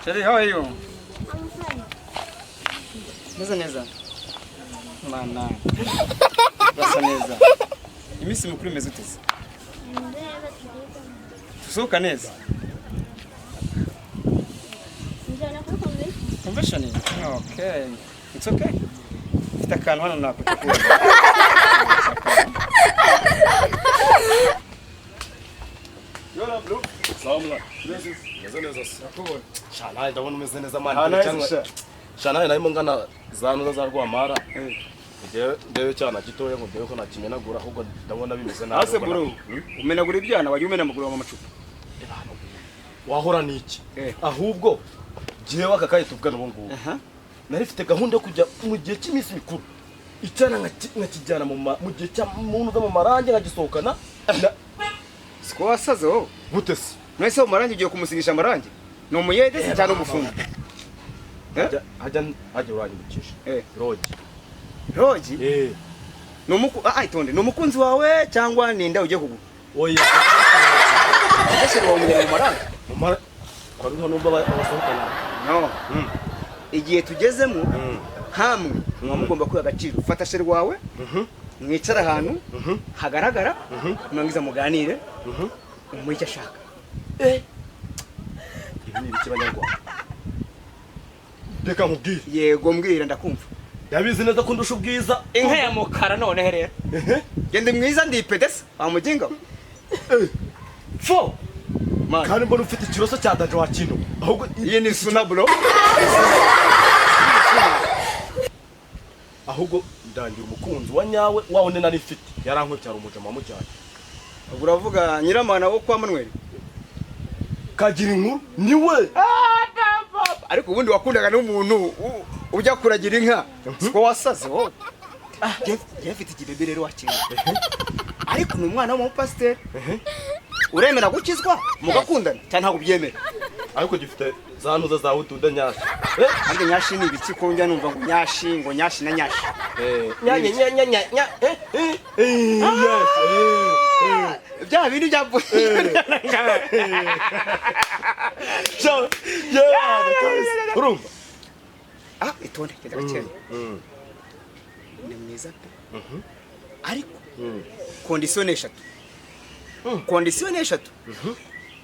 Chérie, how are you? I'm fine. Meze neza. Mana. Urasa neza. Iminsi mikuru imeze ute se? Ndeba tugiye. Tusohoka neza. Njyana kuri convention. Convention? Okay. It's okay. Mfite akantu hano nakutegura. Yora bro. Sawa mwana. Meze neza se. Nakubona. Sha nawe ndabona umeze neza man. Ah, nice, sha. Sha nawe narimo ngana za ntuza za Rwamara. Eh. Ngewe ndebe cyana gitoya ngo ndebe ko nakimenagura, ahubwo ndabona bimeze nabi. Ase bro, umenagura ibyana wajya umena amaguru amacupa. Wahora niki? Eh. Ahubwo jewe aka kayi tuvugana ubu ngubu. Aha. Nari mfite gahunda yo kujya mu gihe cy'iminsi mikuru. Icyana nkakijyana mu gihe cya muntu uza mu marangi nkagisohokana. Siko wasaze wowe. Gute se? Mwese mu marangi ugiye kumusigisha amarangi? Ni umuyede se cyangwa umufundi? Eh? Hajya hajya uranyibukisha. Eh. Rogi. Rogi? Eh. Ni umuku ah itonde, ni umukunzi wawe cyangwa ni inda ugiye kugura? Oya. Ese wawe umujyana mu marangi? Mu marangi. Kwa none numva abasohokana. No. Igihe tugezemo hamwe muba mugomba kwiha agaciro. Fata chéri wawe, mwicara ahantu hagaragara, mwangiza muganire, umuhe icyo ashaka. Ibi ni ibiki banyarwanda? Reka nkubwire. Yego mbwira ndakumva. Yabizi neza ko ndusha ubwiza. Inka ya mukara noneho rero. Genda mwiza ndipedesa wa muginga. Fo. Man. Kandi mbona ufite ikiroso cya danger wa kintu. Ahubwo Iyi ni suna bro. Ahubwo ndangira umukunzi wa nyawe wa wundi nari mfite. Yarankwebye ari umujama wamujyanye. Uravuga Nyiramana wo kwa Manuel? Kagira inkuru niwe. Ariko ubundi wakundaga n'umuntu ujya kuragira inka. Siko wasaze wowe. Jeff mfite ikibebe rero wakinga. Ariko ni umwana w'umupasiteri. Uremera gukizwa mugakundana cyane ntabwo ubyemera. Ariko gifite za ntuza za utuda nyashi. Kandi nyashi ni ibiki ko njya numva ngo nyashi ngo nyashi na nyashi. Nya nya nya nya nya. Yes. Bya bintu bya Sha. Yeah. Urumva? Ah, itonde genda gakeya. Ni mwiza pe. Ariko condition ni eshatu. Condition ni eshatu.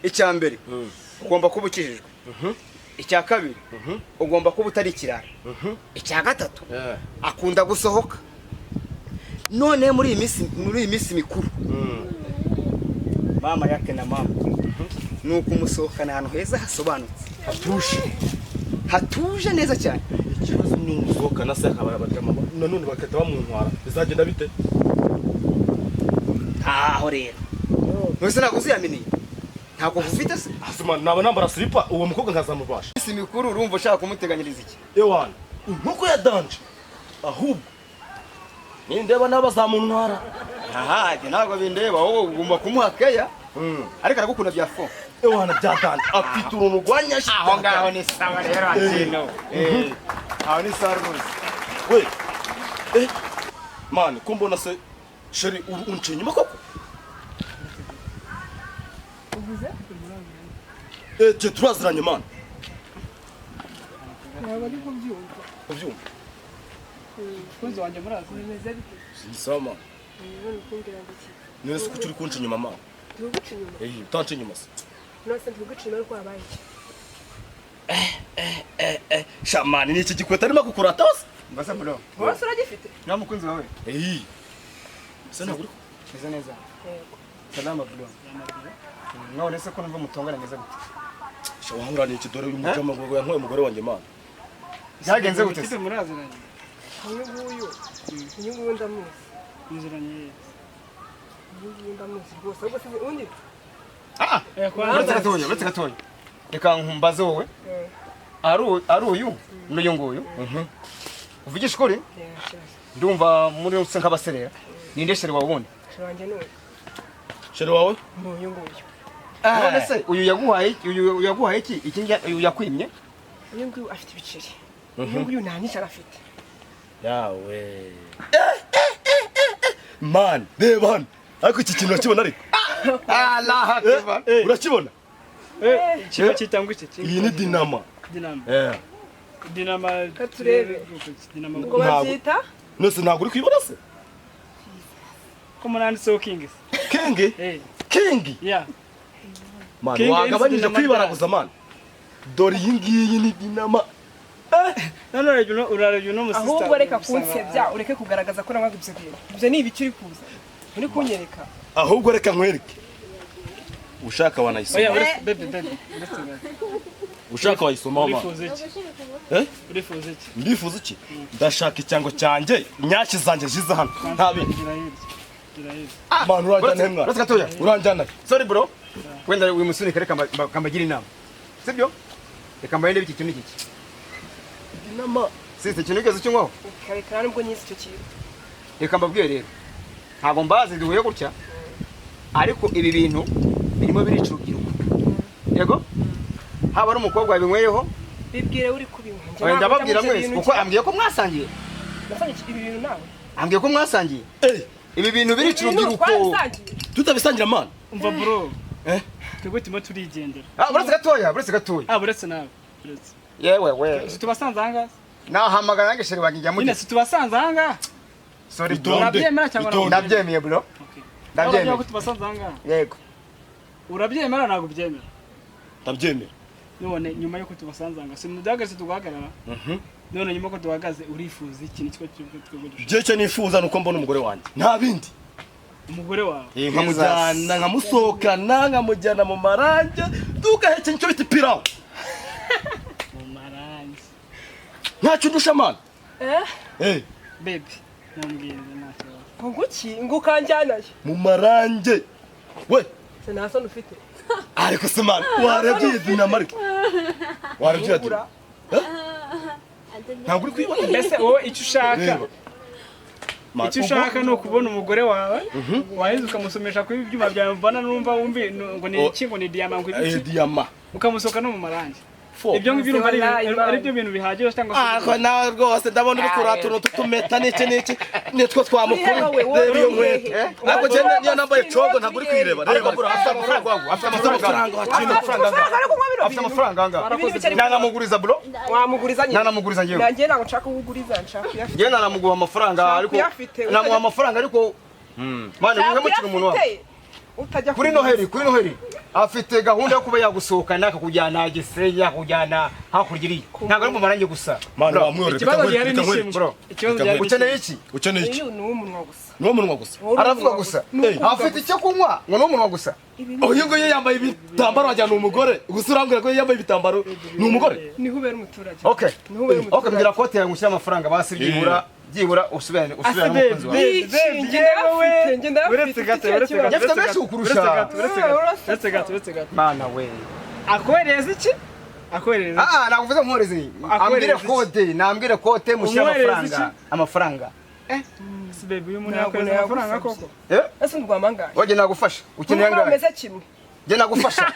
Icya mbere ugomba kuba ukijijwe. Icya kabiri ugomba kuba utari ikirara. Icya gatatu akunda gusohoka. None muri iyi minsi mikuru mama yake na mama ni ukumusohokana ahantu heza hasobanutse Hatuje. Hatuje neza cyane. Ikibazo ni umusohokana se akabara abajama nanone bakahita bamuntwara. Bizagenda bite? Aho rero. Mwese ntabwo uziyaminiye. Ntabwo ufite se? Asuma naba nambara silipa uwo mukobwa nkazamubasha. Iminsi mikuru urumva ushaka kumuteganyiriza iki? Ewana, inkoko ya danje. Ahubwo nindeba n'abazamuntwara. Aha, ibyo ntabwo bindeba, wowe ugomba kumuha keya. Ariko aragukunda bya fo. Ewana bya danje. Afite uruntu rwa nyashi. Aho ngaho ni sawa rero akino. Aho ni sawa rwose. We. Man, ko mbona se chéri unciye inyuma koko? Uvuze? Twe turaziranye man. Ntabwo ari kubyumva. Kubyumva? Umukunzi wanjye murazi bimeze bite? Sawa man. None ukumbwira ngo iki? None se kuki uri kunca inyuma man? Ntiguca inyuma. Utanca inyuma se. None se ntiguca inyuma ariko wabaye iki? Sha man, ni iki gikweta arimo kukurata hose? Mbasa bro. Wowe se uragifite? Niba mukunzi wawe? Se ntabwo uri Meze neza. Yego. Salama bro. None se ko numva mutongana neza gute? Sha wahura ni iki dore uyu mujama ngo yankoye umugore wanjye man. Byagenze gute se? Muraziranye. Uyu nguyu. Uyu nguyu ndamuzi. Muziranye. Uyu nguyu ndamuzi rwose. Ahubwo se undi? Ah! Uretse gatoya. Reka nkumbaze wowe. Ari uyu n'uyu nguyu. Uvugisha ukuri? Ndumva muri usa nk'abaserera. Ninde chéri wawe ubundi? Chéri wanjye ni uyu. Chéri wawe? Ni uyu nguyu. None se uyu yaguhaye uyu yaguhaye iki? Iki uyu yakwimye? Uyu nguyu afite ibiceri. Uyu nguyu nta nyinshi arafite. Yawe. Man, reba hano. Ariko iki kintu urakibona ariko? Allah akbar. Urakibona? Ikigo cyitangwa iki? Iyi ni dinama. Dinama. Eh. Dinama. Katurebe. Dinama. Ngo babyita? Nose ntabwo uri kwibona se? Ko munanditseho King. King? Eh. King? Yeah. Man, King wagabanyije MC kwibaraguza man. Dore iyi ngiyi ni dinama. None urarebye uno musista. Ahubwo reka kunsebya, ureke kugaragaza ko nanywaga ibyo bintu. Ibyo ni ibiki uri kuza? Uri kunyereka. Ahubwo reka nkwereke. Ushaka wanayisoma. Oya, uretse bebe bebe. Uretse gato. Ushaka wayisoma man. Urifuza iki? Eh? Urifuza iki? Ndifuza iki? Ndashaka icyango cyanjye, nyashyi zanjye ziza hano. Nta bindi. Gira hirya. Gira hirya. Man, uranjyana he mwana? Uretse gatoya. Uranjyana he? Sorry bro. Wenda uyu musunike reka mbagira inama. Sibyo? Reka mbaye ndebe iki kintu iki. Dinama. Sisi ikintu wigeze ukinywaho? Reka nubwo nyizi icyo kintu. Reka mbabwire rero. Ntabwo mbazi duhuye gutya. Ariko ibi bintu birimo birica urubyiruko. Yego? Haba ari umukobwa wabinyweyeho? Bibwire uri kubinywa. Oya, ndababwira mwese kuko ambwiye ko mwasangiye. Nasangiye ibi bintu nawe. Ambwiye ko mwasangiye. Eh, ibi bintu birica urubyiruko. Tutabisangira man. Umva bro. Eh? Twebwe turimo turigendera. Ah, uretse gatoya, uretse gatoya. Ah, uretse nawe. Uretse. Yewe we. Situbasanze ahangaha? Nahamagara nange sheri wanjye njya Nyine mujye. situbasanze ahangaha? Sorry bro. Urabyemera cyangwa Itonde. Ndabyemeye bro. Okay. Ndabyemeye. Ko tubasanze ahangaha? Yego. Urabyemera ntabwo ubyemera? Ndabyemera. None nyuma yuko tubasanze ahangaha, si muduhagaze tugahagarara? None nyuma ko duhagaze urifuza iki? Nicyo twebwe dushaka. Je cyo nifuza nuko mbona umugore wanjye. Nta bindi. Umugore wawe. Nkamujyana, nkamusohokana, nkamujyana mu marange, tugahekenya icyo bita ipirawu. Mu marange. Ntacyo undusha man. Eh? Eh. Baby, nambwira ntacyo. Ngo iki? Ngo ukanjyanayo. Mu marange. We. Se nta soni ufite. Ariko se man, warebye iyi dinama ariko. Warebye iyi dinama. Ntabwo uri kwibona. Mbese wowe icyo ushaka. Icyo ushaka ni ukubona umugore wawe, waheze ukamusomesha kuri ibyuma byawe mbona numva wumvi ngo ni iki, ngo ni diyama, ngo ibiki. Diyama. Ukamusoka no mu marange. Ibyo ngibyo urumva ari byo bintu bihagije cyangwa se. Ako nawe rwose ndabona uri kurata utuntu tutumeta n'iki n'iki nitwo twamukuru. Reba iyo nkweto. Ariko njye niyo nambaye cogo ntabwo uri kuyireba. Reba bro, afite amafaranga wangu, afite amafaranga. Afite amafaranga anga. Nanamuguriza bro. Wamuguriza nyine. Nanamuguriza ngewe. Nanjye ntabwo nshaka kuguriza, nshaka kuyafite. Ngewe nanamuguha amafaranga ariko namuha amafaranga ariko mwana wihemukira umuntu wawe. Kuri Noheli, kuri Noheli afite gahunda yo kuba yagusohokana akakujyana Gisenyi, akakujyana hakurya iriya. Ntabwo ari mu marange gusa. Mwana wamwore. Ikibazo gihari ni kimwe. Ikibazo gihari. Ukeneye iki? Ukeneye iki? Ni umunwa gusa. Ni umunwa gusa. Aravuga gusa. Afite icyo kunywa ngo ni umunwa gusa. Uyu nguyu yambaye ibitambaro wagira ni umugore. Gusa urambwira ko yambaye ibitambaro ni umugore. Niho ubera umuturage. Okay. Okay, mbwira kote yawe ngushyire amafaranga basi byibura. Byibura usubirane n'umukunzi wawe. Uretse gato, uretse gato. Yafite menshi kukurusha. Uretse gato, uretse gato. Mana we. Akohereza iki? Akohereza. Ah, nakuvuze nkohereze. Ambwire kode, nambwire kote mushyire amafaranga. Amafaranga. Eh, si baby uyu muntu yakohereza amafaranga koko. Eh? Ese ndwamangaye. Oje nagufasha. Ukeneye angahe? Umeze kimwe. Njye nagufasha.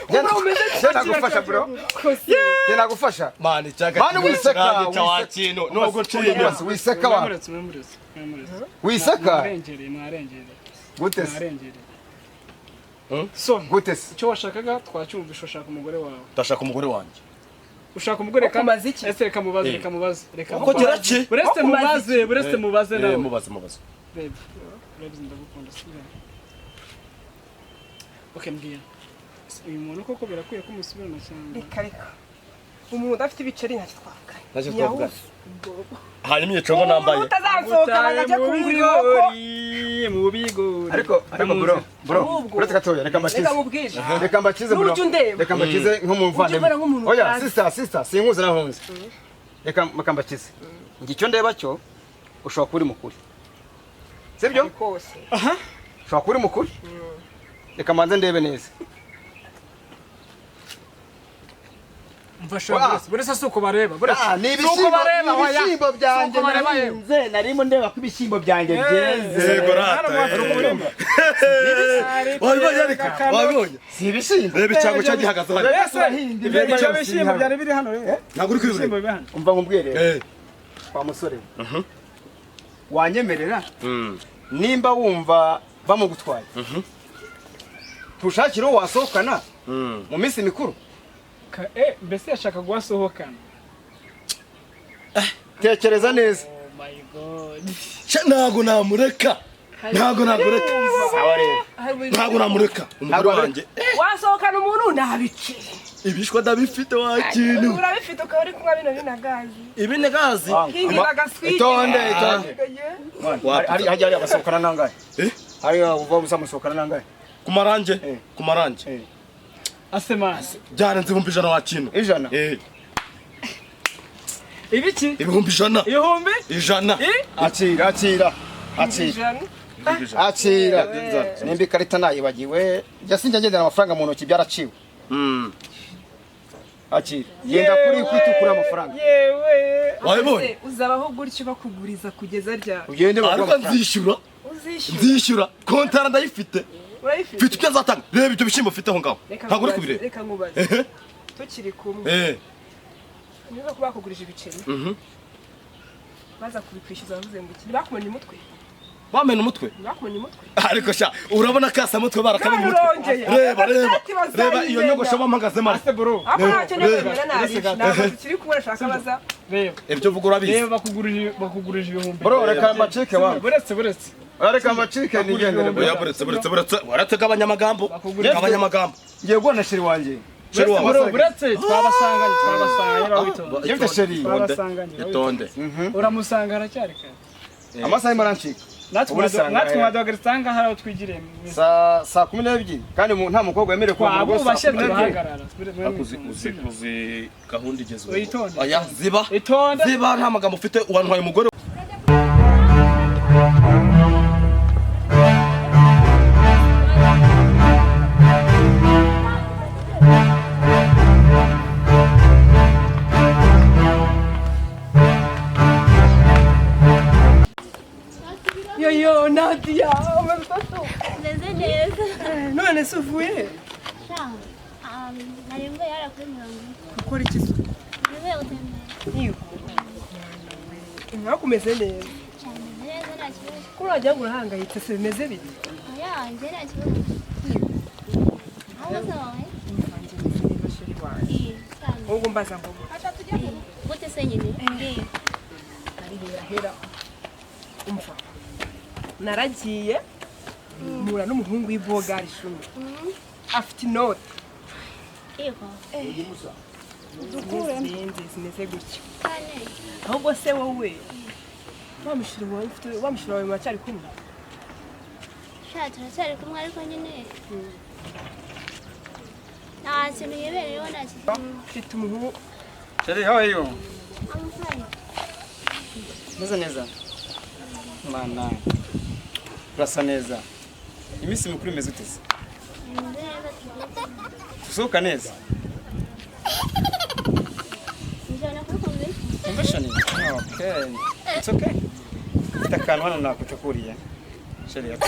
Njye nagufasha bro. Njye nagufasha. Mani cyaka. Mani wiseka. Kintu nubwo nciye inyuma. Wiseka wa. Wiseka. Mwarengereye, mwarengereye. Gute se? Mwarengereye. So, gute se? Icyo washakaga twacyumvisha, ushaka umugore wawe. Ndashaka umugore wanjye. Ushaka umugore kandi ese reka mubaze, reka mubaze, reka. Uko geraki? Bureste mubaze, bureste mubaze nawe. Mubaze, mubaze. Baby, urabizi ndagukunda sibyo? Okay, mbwira. Uyu muntu koko birakwiye ko musubirana cyane. Reka reka. Umuntu udafite ibiceri ntacyo twavugana. Ntacyo twavugana. Hanyuma iyo cogo nambaye. Utazasohoka akajya kugura inkoko. Mu bigori. Ariko bro, bro. Uretse gatoya reka mbakize. Reka mbakize bro. Reka mbakize nk'umuvandimwe. Oya, sister, sister, sinkuze nahunze. Reka mbakize. Ngi icyo ndeba cyo ushobora kuba uri mukuri. Sibyo? Aha. Ushobora kuba uri mukuri. Reka mbanze ndebe neza. Mfasha burese suko bareba. Burese. Ni ibishyimbo byanjye narinze, narimo ndeba ko ibishyimbo byanjye byeze. Yego rata. Wabibonye ariko? Wabibonye? Si ibishyimbo. Reba icyago cyagihagaze hano. Ibyo bishyimbo byari biri hano rero. Ntabwo uri kwibona. Umva nkubwire. Wa musore. Wanyemerera? Nimba wumva bamugutwaye. Tushakire uwo wasohokana. Mu minsi mikuru. Mbese yashaka guhasohokana. Tekereza neza. Oh my God. Ntago namureka. Ntago namureka. Sawa rero. Ntago namureka. Umugore wanjye. Wasohokana umuntu ntabikiri. Ibishwa ndabifite wa kintu. Urabifite ukaba uri kunywa bino binagazi. Ibinagazi. Kingira agaswiki. Itonde, itonde. Hari hajya hari abasohokana nangahe? Hari uva uzamusohokana nangahe? Ku marange, ku marange. Asema. Byarenze 100,000 wa kintu. 100? Ibiki? 100,000. 100,000? 100. Akira, akira. Akira. Akira. Nimba ikarita nayibagiwe, njya sinjya ngendana amafaranga mu ntoki byaraciwe. Akira. Genda kuri kwitukura amafaranga. Yewe. Wabibonye? Uzabaho gutyo bakuguriza kugeza ryari? Ugende Ariko nzishyura. Uzishyura. Nzishyura. Kontara ndayifite. Urayifite? Mfite ibyo nzatanga. Reba ibyo bishyimbo mfite aho ngaho. Ntabwo uri kubireba. Reka nkubaze. Tukiri kumwe. Niba ko bakugurije ibiceri. Baza kubikwishyuza bavuze ngo iki? Bakumenya umutwe. Bamena umutwe? Bakumenya umutwe. Ariko sha, urabona kasa mutwe barakamenya umutwe. Reba, reba. Reba iyo nyogosho bampagazemo. Ase bro. Ako ntacyo nemera nabi. Ntabwo tukiri kumwe ashaka baza. Reba. Ibyo uvuga urabizi. Reba bakugurije 1000. Bro, reka mbacike wa. Buretse. Reka mbacike nigendere. Oya buretse. Waretse gabanyamagambo. Gabanyamagambo. Ngiye guhana sheri wanjye. Sheri wawe. Buretse twabasanganye bawitonde. Yefite sheri. Twabasanganye. Itonde. Uramusanga aracyari kare. Amasaha imarancika. Natwe mwaduhagaritse aha ngaha aho twigiriye. Saa 12 kandi nta mukobwa wemerewe kuva mu rugo saa 12. Uzi gahunda igezweho. Itonde. Oya ziba. Itonde. Ziba nta magambo ufite wantwaye umugore. Yo Nadia, umeze Meze neza. None se uvuye? Sha, nari mvuye hariya kuri 40. Gukora iki se? Mvuye gutembera. Yego. Ntabwo umeze neza. Sha, meze neza nta kibazo. Ko wagira ngo urahangayitse se bimeze bite? Oya, njye nta kibazo. Aho se wawe? Sheri wanjye. Ubwo mbaza ngo Gute se nyine? Arihera. Umva. Naragiye mpura n'umuhungu w'ibogari shumi. Afite inoti. Yego. Zirenze zimeze gutya. Ahubwo se wowe wamushira wawe muracyari kumwe? Sha, turacyari kumwe ariko nyine nta kintu yibereyeho nta kintu. Mfite umuhungu. Sheri, how are you? I'm fine. Meze neza. Mana. Urasa neza. Iminsi mikuru imeze ute se? Tusohoka neza. Njyana kuri convention. Okay. It's okay. Mfite akantu hano nakuteguriye. Sheri.